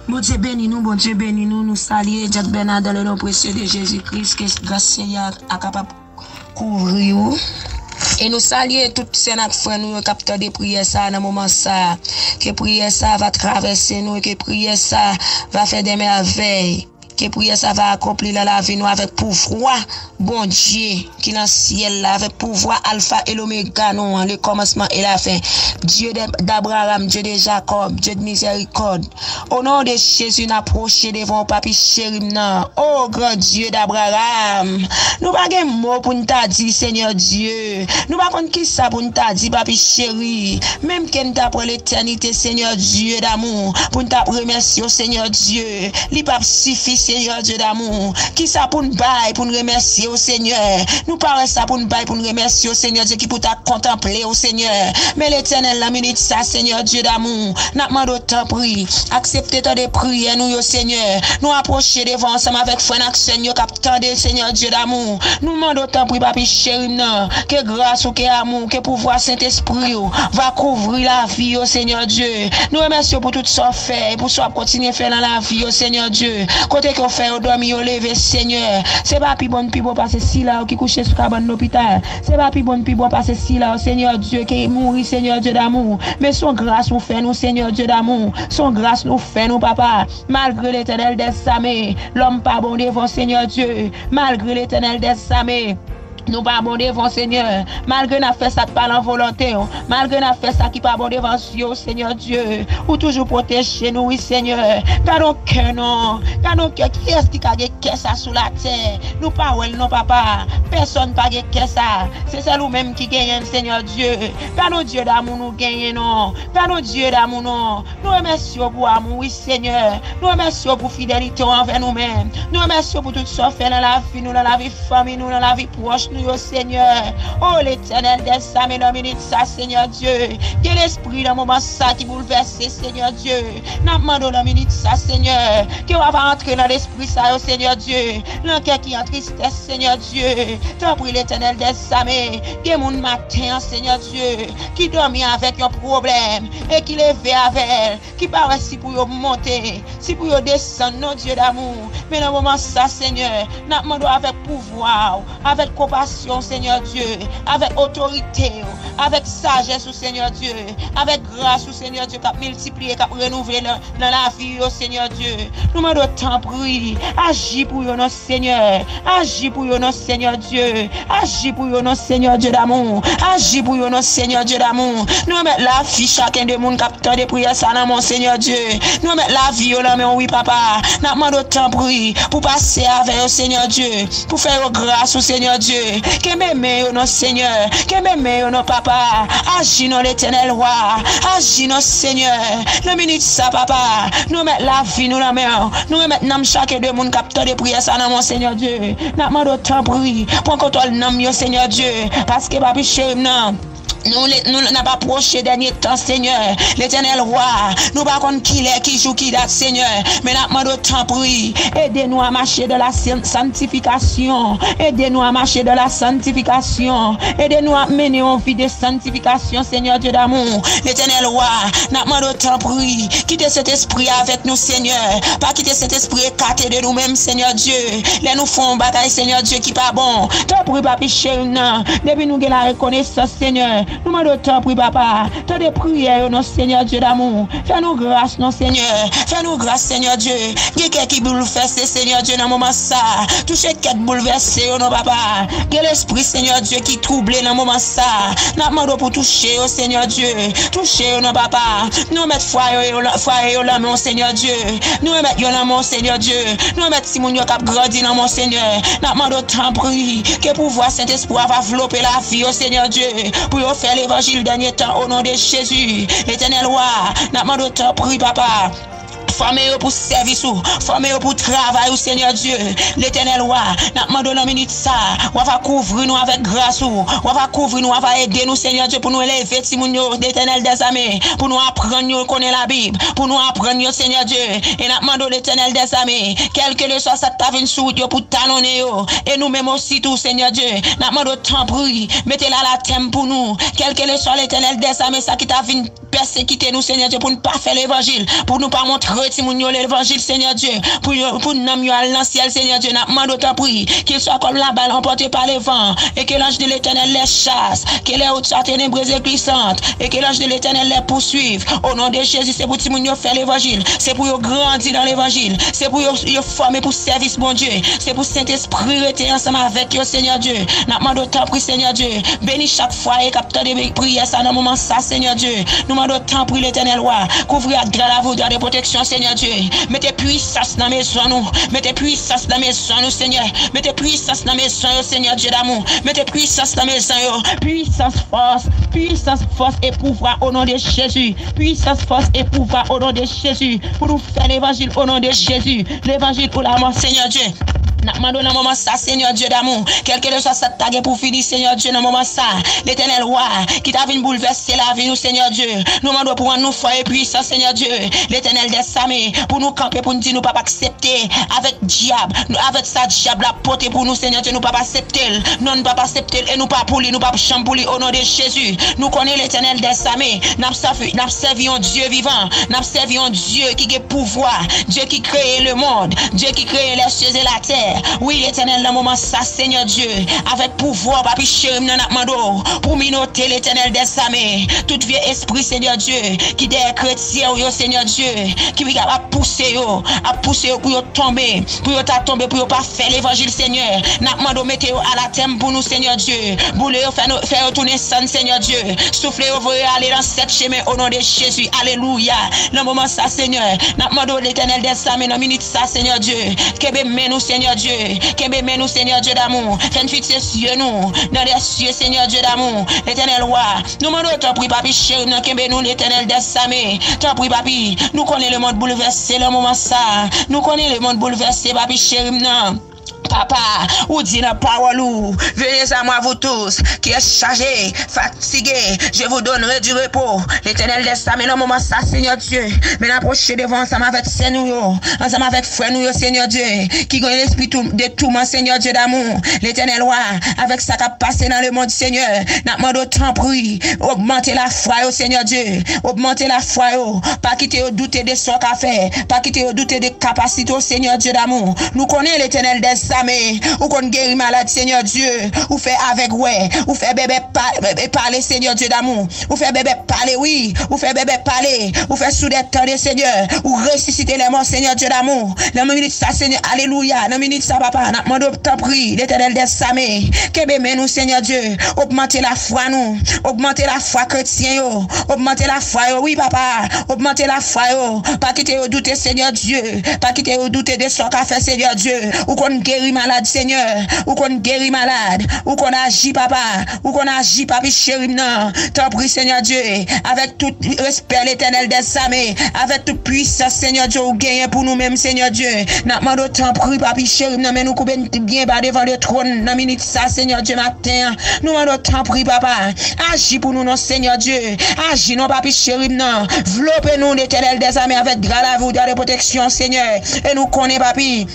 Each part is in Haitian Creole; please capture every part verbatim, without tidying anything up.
Bondye beni nou, Bondye beni nou. Nou salye Jack Bernard dans le nom précieux de Jésus-Christ. Ke gras Senyè a kapab kouvri ou. E nou salye tout sè n ak frè nou yo k ap tande priyè sa a nan moman sa a. Ke priyè sa a va travèse nou e ke priyè sa a va fè de mèvèy. Ke priyè sa a va akonpli nan lavi nou avèk pouvwa Bondye ki nan syèl la, avèk pouvwa Alfa e Lomega nou an, le kòmansman e la fen. Dye de, d'Abraham, Dye de Jakòb, Dye de mizèrikòd. O non de Jezi, n apwoche devan w, Papi cheri m nan. O gran Dye d'Abraham, nou pa gen mo pou n ta di, Senyè Dye. Nou pa konn kisa pou n ta di, Papi cheri. Menm ke n ta pran letènite, Senyè Dye damou, pou n t ap remèsye w, Senyè Dye. Li p ap sifi, Senyè Dye damou. Kisa pou n bay pou n remèsye w, Senyè? Nou pa wè sa pou n bay pou n remèsye w, Senyè Dye, ki pou ta kontanple w, Senyè. Men Letènèl, nan minit sa, Senyè Dye damou, n ap mande w tanpri, aksepte tande priyè nou yo, Senyè. Nou apwoche devan ansanm avèk frè n ak sè n yo k ap tande, Senyè Dye damou. Nou mande w tanpri, Papi cheri m nan, ke gras ou, ke amou w, ke pouvwa Sentespri w va kouvri lavi yo, Senyè Dye. Nou remèsye w pou tout sa w fè e pou sa w ap kontinye fè nan lavi yo, Senyè Dye. Kote ke w fè yo dòmi, yo leve, Senyè. Se pa pi bon, pi bon pase sila yo ki kouche sou kabann lopital. Se pa pi bon, pi bon pase sila yo, Senyè Dye, ki mouri, Senyè Dye damou. Men se yon gras ou fè nou, Senyè Dye damou. Se yon gras nou fè nou, Papa. Malgre Letènèl dèzame, lòm pa bon devan w, Senyè Dye. Malgre Letènèl dèzame, nou pa bon devan w, Senyè. Malgre n ap fè sa k pa nan volonte w, malgre n ap fè sa ki pa bon devan zye w, Senyè Dye, ou toujou pwoteje nou, wi, Senyè. Gade yon kè non, gade yon kè. Kiyès ki ka gen kè sa sou latè? Nou pa wè l non, Papa. Pèsonn pa gen kè sa. Se sèl ou menm ki genyen l, Senyè Dye. Gade yon Dye damou nou genyen non. Gade yon Dye damou non. Nou remèsye w pou amou w, wi, Senyè. Nou remèsye w pou fidelite w anvè nou menm. Nou remèsye w pou tout sa w fè nan lavi nou, nan lavi fanmi nou, nan lavi pwòch nou yo, Senyè. O Letènèl dèzame, nan minit sa, Senyè Dye, gen lespri nan moman sa ki boulvèse, Senyè Dye. N ap mande w nan minit sa, Senyè, ke w ava antre nan lespri sa yo, Senyè Dye. Nan kè ki an tristès, Senyè Dye. Tanpri, Letènèl dèzame, gen moun maten an, Senyè Dye, ki dòmi avèk yon pwoblèm e ki leve avè l, ki pa wè si pou yo monte, si pou yo desann, non, Dye damou. Men nan moman sa, Senyè, n ap mande w avèk pouvwa w, avèk konpasyon w, Senyè Dye, avèk otorite w, avèk sajès ou, Senyè Dye, avèk gras ou, Senyè Dye, k ap miltipliye, k ap renouvle nan, nan lavi yo, Senyè Dye. Nou mande w tanpri, aji pou yo non, Senyè. Aji pou yo non, Senyè Dye. Aji pou yo non, Senyè Dye damou. Aji pou yo non, Senyè Dye damou. Nou remèt lavi chaken de moun k ap tande priyè sa nan men w, Senyè Dye. Nou remèt lavi yo nan men w, wi, Papa. N ap mande w tanpri pou pase avè yo, Senyè Dye. Pou fè yo gras ou, Senyè Dye. Kenbe men yo non, Senyè. Kenbe men yo non, Papa. Aji non, Letènèl Wa. Aji non, Senyè. Nan minit sa, Papa, nou remèt lavi nou nan men w. Nou remèt nanm chaken de moun k ap tande priyè sa nan men w, Senyè Dye. N ap mande w tanpri, pran kontwòl nanm yo, Senyè Dye. Paske, Papi cheri m nan, nou, nou, n ap apwoche dènye tan, Senyè. Letènèl Wa, nou pa konn kilè, ki jou, ki dat, Senyè. Men n ap mande w tanpri, ede nou a mache dans la san-, sanctification. Ede nou a mache dans la sanctification. Ede nou a mennen yon vi de sanctification, Senyè Dye damou. Letènèl Wa, n ap mande w tanpri, kite Sentespri a avèk nou, Senyè. Pa kite Sentespri ekate de nou menm, Senyè Dye. Lè nou fè yon bagay, Senyè Dye, ki pa bon, tanpri, Papi cheri m nan, depi nou gen larekonesans, Senyè, nou mande w tanpri, Papa, tande priyè yo non, Senyè Dye damou. Fè nou gras non, Senyè. Fè nou gras, Senyè Dye. Gen kè ki boulvèse, Senyè Dye, nan moman sa. Touche kè k boulvèse yo non, Papa. Gen lespri, Senyè Dye, ki twouble nan moman sa. N ap mande w pou touche yo, Senyè Dye. Touche yo non, Papa. Nou remèt fwaye yo, fwaye yo nan men w, Senyè Dye. Nou remèt yo nan men w, Senyè Dye. Nou remèt timoun yo k ap grandi nan men w, Senyè. N ap mande w tanpri, ke pouvwa Sentespri a va vlope lavi yo, Senyè Dye, pou yo fè levanjil dènye tan, o non de Jezi. Letènèl Wa, n ap mande w tanpri, Papa. Fòme yo pou sèvis ou. Fòme yo pou travay ou, Senyè Dye. Letènèl Wa, n ap mande w nan minit sa, w ava kouvri nou avèk gras ou. W ava kouvri nou, w ava ede nou, Senyè Dye, pou nou eleve timoun yo, Letènèl dèzame, pou nou aprann yo konnen Labib, pou nou aprann yo, Senyè Dye. E n ap mande w, Letènèl dèzame, kèlkeswa sa k ta vin sou wout yo pou talonnen yo, e nou menm osi tou, Senyè Dye, n ap mande w tanpri, mete l alatèm pou nou, kèlkeswa, Letènèl dèzame, sa ki ta vin pèsekite nou, Senyè Dye, pou n pa fè levanjil, pou nou pa montre timoun yo levanjil, Senyè Dye, pou yo, pou nanm yo al nan syèl, Senyè Dye, n ap mande w tanpri, qu'ils soient comme la balle emportée par le vent, et que l'ange de l'Éternel les chasse, que les routes soient ténébreuses et glissantes, et que l'ange de l'Éternel les poursuive. Au nom de Jésus, se pou timoun yo fè levanjil, se pou yo grandi nan levanjil, se pou yo, yo fòme pou sèvis Bondye, se pou Sentespri rete ansanm avèk yo, Senyè Dye. N ap mande w tanpri, Senyè Dye, beni chak fwaye k ap tande priyè sa nan moman sa, Senyè Dye. Nou mande w tanpri, Letènèl Wa, kouvri ak dra lavou, dra de pwoteksyon, Senyè Dye. Mete pwisans nan mezon nou. Mete pwisans nan mezon nou, Senyè. Mete pwisans nan mezon yo, Senyè Dye damou. Mete pwisans nan mezon yo. Pwisans, fòs, pwisans, fòs e pouvwa o non de Jezi. Pwisans, fòs e pouvwa o non de Jezi. Pou nou fè levanjil o non de Jezi. Levanjil ou lamò, Senyè Dye. N ap mande w nan moman sa, Senyè Dye damou, kèlkeswa sa k ta gen pou fini, Senyè Dye, nan moman sa, Letènèl Wa, ki ta vin boulvèse lavi nou, Senyè Dye, nou mande w pou rann nou fò e pwisan, Senyè Dye, Letènèl dèzame, pou nou kanpe, pou n di nou p ap aksepte avèk dyab, nou, avèk sa dyab la pote pou nou, Senyè Dye, nou p ap aksepte l. Non, nou p ap aksepte l e nou pa pou li, nou p ap janm pou li, o non de Jezi. Nou konnen, Letènèl dèzame, n ap sèvi, n ap sèvi yon Dye vivan, n ap sèvi yon Dye ki gen pouvwa, Dye ki kreye lemonn, Dye ki kreye lèsyè e latè. Wi, Letènèl, nan moman sa, Senyè Dye, avèk pouvwa w, Papi cheri m nan, n ap mande w pou minote, Letènèl dèzame, tout vye espri, Senyè Dye, ki dèyè kretyen w yo, Senyè Dye, ki ap pouse yo, ap pouse yo pou yo tonbe, pou yo ta tonbe, pou yo pa fè levanjil, Senyè. N ap mande w mete yo alatè pou nou, Senyè Dye. Boule yo, fè nou, fè yo tounen sann, Senyè Dye. Soufle yo, voye yo ale nan sèt chemen, o non de Jezi. Alelouya. Nan moman sa, Senyè, n ap mande w, Letènèl dèzame, nan minit sa, Senyè Dye, kenbe men nou, Senyè Dye. Kenbe men nou, Senyè Dye damou. Fè n fikse zye nou nan lèsyè, Senyè Dye damou. Letènèl Wa, nou mande w tanpri, Papi cheri m nan, kenbe nou, Letènèl dèzame. Tanpri, Papi, nou konnen lemonn boulvèse nan moman sa. Nou konnen lemonn boulvèse, Papi cheri m nan. Papa, ou di nan pawòl ou, venez à moi, vous tous qui êtes chargés, fatigués, je vous donnerai du repos. Letènèl dèzame, nan moman sa, Senyè Dye, men n apwoche devan ansanm avèk sè nou yo, ansanm avèk frè nou yo, Senyè Dye, ki gen lespri tou, de touman, Senyè Dye damou. Letènèl Wa, avèk sa k ap pase nan lemonn, Senyè, n ap mande w tanpri, ogmante lafwa yo, Senyè Dye, ogmante lafwa yo, pa kite yo doute de sa w ka fè, pa kite yo doute de kapasite w, Senyè Dye damou. Nou konnen, Letènèl dèzame, ou konn geri malad, Senyè Dye. Ou fè avèg wè, ou fè bèbè pa-, pale, Senyè Dye damou. Ou fè bèbè pale, wi. Ou fè bèbè pale. Ou fè soudèd tande, Senyè. Ou resisite lèmò, Senyè Dye damou. Nan minit sa, Senyè, alelouya. Nan minit sa, Papa, n ap mande w, tanpri, Letènèl dèzame, kenbe men nou, Senyè Dye. Ogmante lafwa nou. Ogmante lafwa kretyen yo. Ogmante lafwa yo, wi, Papa. Ogmante lafwa yo. Pa kite yo doute, Senyè Dye. Pa kite yo doute de sa w ka fè, Senyè Dye. Ou konn geri malad, Senyè. Ou konn geri malad. Ou konn aji, Papa. Ou konn aji, Papi cheri m nan. Tanpri, Senyè Dye. Avèk tout respè, Letènèl dèzame. Avèk tout pwisans, Senyè Dye, ou genyen pou nou menm, Senyè Dye. N ap mande w, tanpri, Papi cheri m nan, men nou koube n byen ba devan le twòn nan minit sa, Senyè Dye, maten an. Nou mande w, tanpri, Papa. Aji pou nou non, Senyè Dye. Aji non, Papi cheri m nan. Vlope nou, Letènèl dèzame, avèk dra lavi w, dra de pwoteksyon, Senyè. E nou konnen, Papi,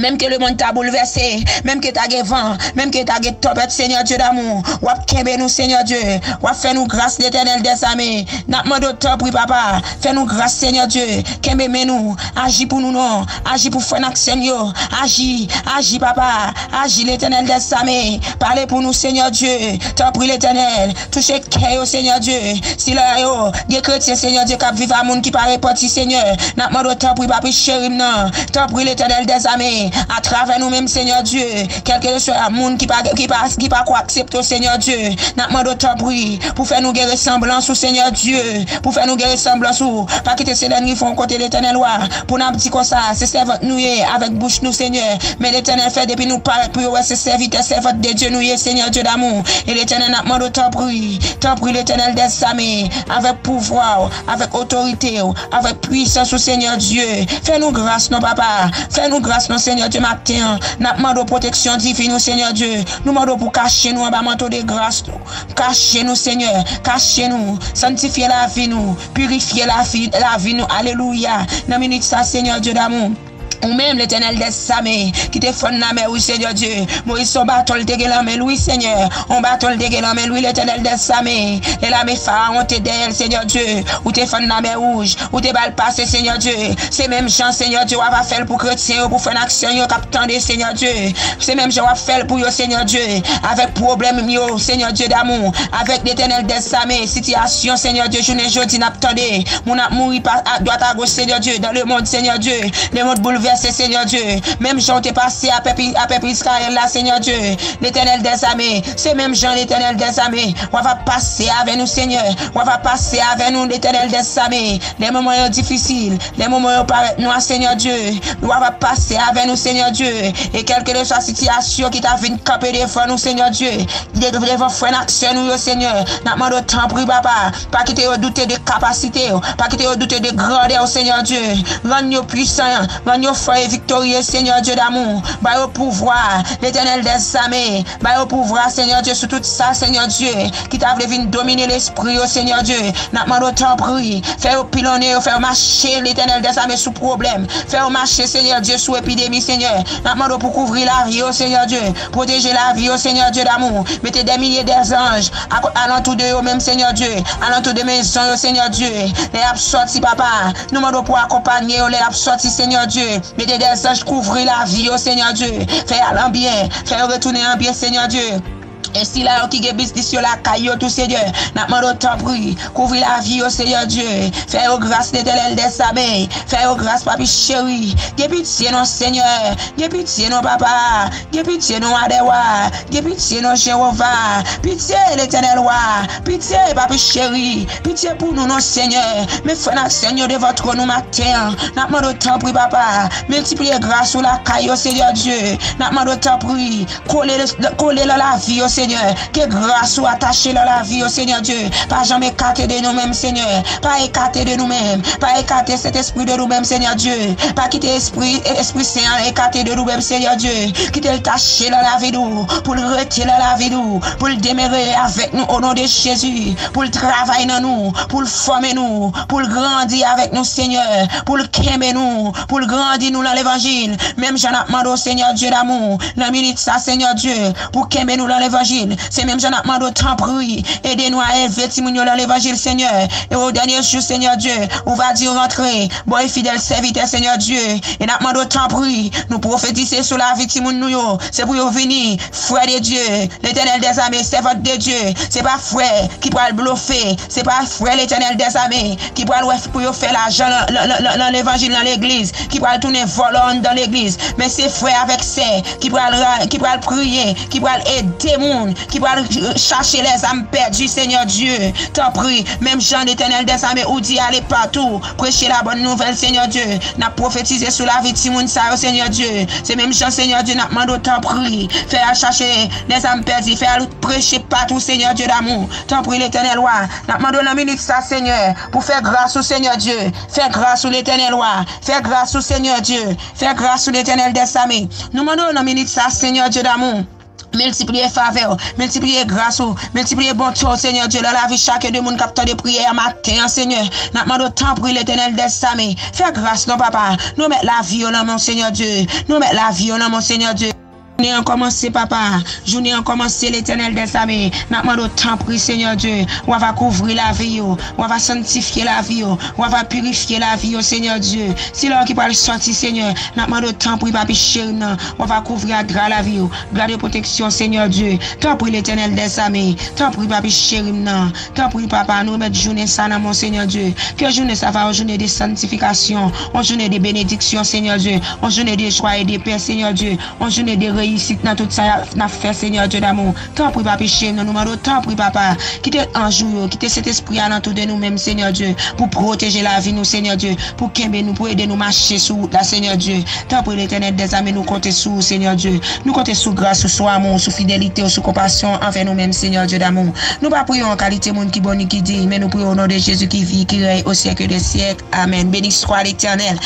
menm ke lemonn ta boulvèse, menm ke ta gen van, menm ke ta gen tanpèt, Senyè Dye damou, w ap kenbe nou, Senyè Dye. W ap fè nou gras, Letènèl dèzame. N ap mande w, tanpri, Papa, fè nou gras, Senyè Dye. Kenbe men nou. Aji pou nou non. Aji pou frè n ak sè n yo. Aji, aji, Papa. Aji, Letènèl dèzame. Pale pou nou, Senyè Dye. Tanpri, Letènèl. Touche kè yo, Senyè Dye. Sila yo, gen kretyen, Senyè Dye, k ap viv a moun ki pa repanti, Senyè. N ap mande w, tanpri, Papi cheri m nan. Tanpri, Letènèl dèzame. Atravè nou menm, Senyè Dye. Kèlkeswa moun ki pa, ki pa, ki pa ko aksepte w, Senyè Dye. N ap mande w, tanpri, pou fè nou gen resanblans ou, Senyè Dye. Pou fè nou gen resanblans ou. Pa kite se lè n rive yon kote, Letènèl Wa, pou n ap di konsa, se sèvant nou ye, avèk bouch nou, Senyè. Men Letènèl fè depi nou parèt pou yo wè se sèvitè, sèvant de Dye nou ye, Senyè Dye damou. E Letènèl, n ap mande w, tanpri, tanpri, Letènèl dèzame, avèk pouvwa w, avèk otorite w, avèk pwisans ou, Senyè Dye. Fè nou gras non, Papa. Fè nou gras non, Senyè Dye, maten an. N ap mande w pwoteksyon divin ou, Senyè Dye. Nou mande w pou kache nou anba manto de gras ou. Kache nou, Senyè. Kache nou. Sanntifye lavi nou. Pirifye lavi, lavi nou. Alelouya. Nan minit sa, Senyè Dye damou, Ou menm, Letènèl dèzame, ki te fann lanmè, wi, Senyè Dye. Moyiz se yon baton l te gen nan men l, wi, Senyè. Yon baton l te gen nan men l, wi, Letènèl dèzame. Lè lame Farawon te dèyè l, Senyè Dye, ou te fann lanmè wouj, ou te ba l pase, Senyè Dye. Se menm jan, Senyè Dye, w ava fè l pou kretyen yo, pou frè n ak sè n yo k ap tande, Senyè Dye. Se menm jan w ap fè l pou yo, Senyè Dye. Avèk pwoblèm yo, Senyè Dye damou, avèk Letènèl dèzame, sitiyasyon, Senyè Dye, jounen jodi n ap tande. Moun ap mouri pa a dwat a goch, Senyè Dye, dans le monde, Senyè Dye. Lemonn boulvèse, Senyè Dye. Menm jan w te pase a pèp, a pèp Izrayèl la, Senyè Dye. Letènèl dèzame, se menm jan Letènèl dèzame. W ava pase avè nou, Senyè. W ava pase avè nou, Letènèl dèzame. Lè moman yo difisil, lè moman yo parèt nwa, Senyè Dye, w ava pase avè nou, Senyè Dye. E kèlkeswa sitiyasyon ki ta vin kanpe devan nou, Senyè Dye, de-, devan frè n ak sè nou yo, Senyè, n ap mande w, tanpri, Papa, pa kite yo doute de kapasite w, pa kite yo doute de grandè w, Senyè Dye. Rann yo pwisan, rann yo fò e viktorye, Senyè Dye damou. Ba yo pouvwa, Letènèl dèzame. Ba yo pouvwa, Senyè Dye, sou tout sa, Senyè Dye, ki ta vle vin domine lespri yo, Senyè Dye. N ap mande w, tanpri, fè yo pilonnen yo, fè yo mache, Letènèl dèzame, sou pwoblèm. Fè yo mache, Senyè Dye, sou epidemi, Senyè. N ap mande w pou kouvri lavi yo, Senyè Dye. Pwoteje lavi yo, Senyè Dye damou. Mete dè milye dè zanj a-, alantou de yo menm, Senyè Dye. Alantou de mezon yo, Senyè Dye. Lè y ap sòti, Papa, nou mande w pou akonpanye yo lè y ap sòti, Senyè Dye. Mete dè zanj kouvri lavi yo, Senyè Dye. Fè y al an byen. Fè yo retounen an byen, Senyè Dye. E sila yo ki gen biznis yo lakay yo tou, Senyè, n ap mande w, tanpri, kouvri lavi yo, Senyè Dye. Fè yo gras, Letènèl dèzame. Fè yo gras, Papi cheri. Gen pitye non, Senyè. Gen pitye non, Papa. Gen pitye non, Wa dè wa. Gen pitye non, Jewova. Pitye, Letènèl wa. Pitye, Papi cheri. Pitye pou nou non, Senyè. Men frè n ak sè n yo devan twòn ou maten an. N ap mande w, tanpri, Papa. Miltipliye gras ou lakay yo, Senyè Dye. N ap mande w, tanpri. Kole, kole nan lavi yo, Senyè. Ke gras ou atache nan lavi yo, Senyè Dye. Pa janm ekate de nou menm, Senyè. Pa ekate de nou menm. Pa ekate Sentespri de nou menm, Senyè Dye. Pa kite Espri, Espri Sen an ekate de nou menm, Senyè Dye. Kite l tache nan lavi nou, pou l rete nan lavi nou, pou l demere avèk nou, o non de Jezi, pou l travay nan nou, pou l fòme nou, pou l grandi avèk nou, Senyè, pou l kenbe nou, pou l grandi nou nan levanjil. Menm jan n ap mande w, Senyè Dye damou, nan minit sa, Senyè Dye, pou kenbe nou nan levanjil. Se menm jan n ap mande w, tanpri, ede nou a elve timoun yo nan levanjil, Senyè. E o dènye jou, Senyè Dye, ou va di rantre, bon e fidèl sèvitè, Senyè Dye. E n ap mande w, tanpri, nou pwofetize sou lavi timoun nou yo. Se pou yo vini frè de Dye, Letènèl dèzame, sèvant de Dye. Se pa frè ki pral blofe. Se pa frè, Letènèl dèzame, ki pral wè pou yo fè lajan nan, nan, nan, nan, nan levanjil, nan legliz, ki pral tounen vòlò anndan legliz. Men se frè avèk sè ki pral ra-, ki pral priye, ki pral ede moun, ki pral chache lèzam pèdi, Senyè Dye. Tanpri, menm jan Letènèl dèzame ou di ale patou, preche la bòn nouvèl, Senyè Dye. N ap pwofetize sou lavi timoun sa yo, Senyè Dye. Se menm jan, Senyè Dye, n ap mande w, tanpri, fè y al chache lèzam pèdi, fè y al preche patou, Senyè Dye damou. Tanpri, Letènèl wa, n ap mande w nan minit sa, Senyè, pou fè gras ou, Senyè Dye. Fè gras ou, Letènèl wa. Fè gras ou, Senyè Dye. Fè gras ou, Letènèl dèzame. Nou mande w nan minit sa, Senyè Dye damou, miltipliye favè w, miltipliye gras ou, miltipliye bonte w, Senyè Dye, nan lavi chak de moun k ap tande priyè a maten an, Senyè. N ap mande w, tanpri, Letènèl dèzame, fè gras non, Papa. Nou met lavi yo nan men w, Senyè Dye. Nou met lavi yo nan men w, Senyè Dye. Jounen an kòmanse, Papa. Jounen an kòmanse, Letènèl dèzame. N ap mande w, tanpri, Senyè Dye, w ava kouvri lavi yo, w ava sanntifye lavi yo, w ava pirifye lavi yo, Senyè Dye. Sila yo ki pral sòti, Senyè, n ap mande w, tanpri, Papi cheri m nan, w ava kouvri ak dra lavi yo, dra de pwoteksyon, Senyè Dye. Tanpri, Letènèl dèzame, tanpri, Papi cheri m nan, tanpri, Papa, nou remèt jounen sa nan men w, Senyè Dye. Ke jounen sa va yon jounen de sanntifikasyon, yon jounen de benediksyon, Senyè Dye, yon jounen de jwa e de pè, Senyè Dye. Yon jounen de reyisit nan tout sa n ap fè, Senyè Dye damou. Tanpri, Papi cheri m nan, nou mande w, tanpri, Papa, kite anj ou yo, kite Sentespri a alantou de nou menm, Senyè Dye, pou pwoteje lavi nou, Senyè Dye, pou kenbe nou, pou ede nou mache sou wout la, Senyè Dye. Tanpri, Letènèl dèzame, nou konte sou ou, Senyè Dye. Nou konte sou gras ou, sou amou ou, sou fidelite ou, sou konpasyon anvè nou menm, Senyè Dye damou. Nou pa priye w an kalite moun ki bon ni ki diy, men nou priye w o non de Jezi ki viv, ki rèy o syèk dè syèk. Amèn. Beni swa Letènèl.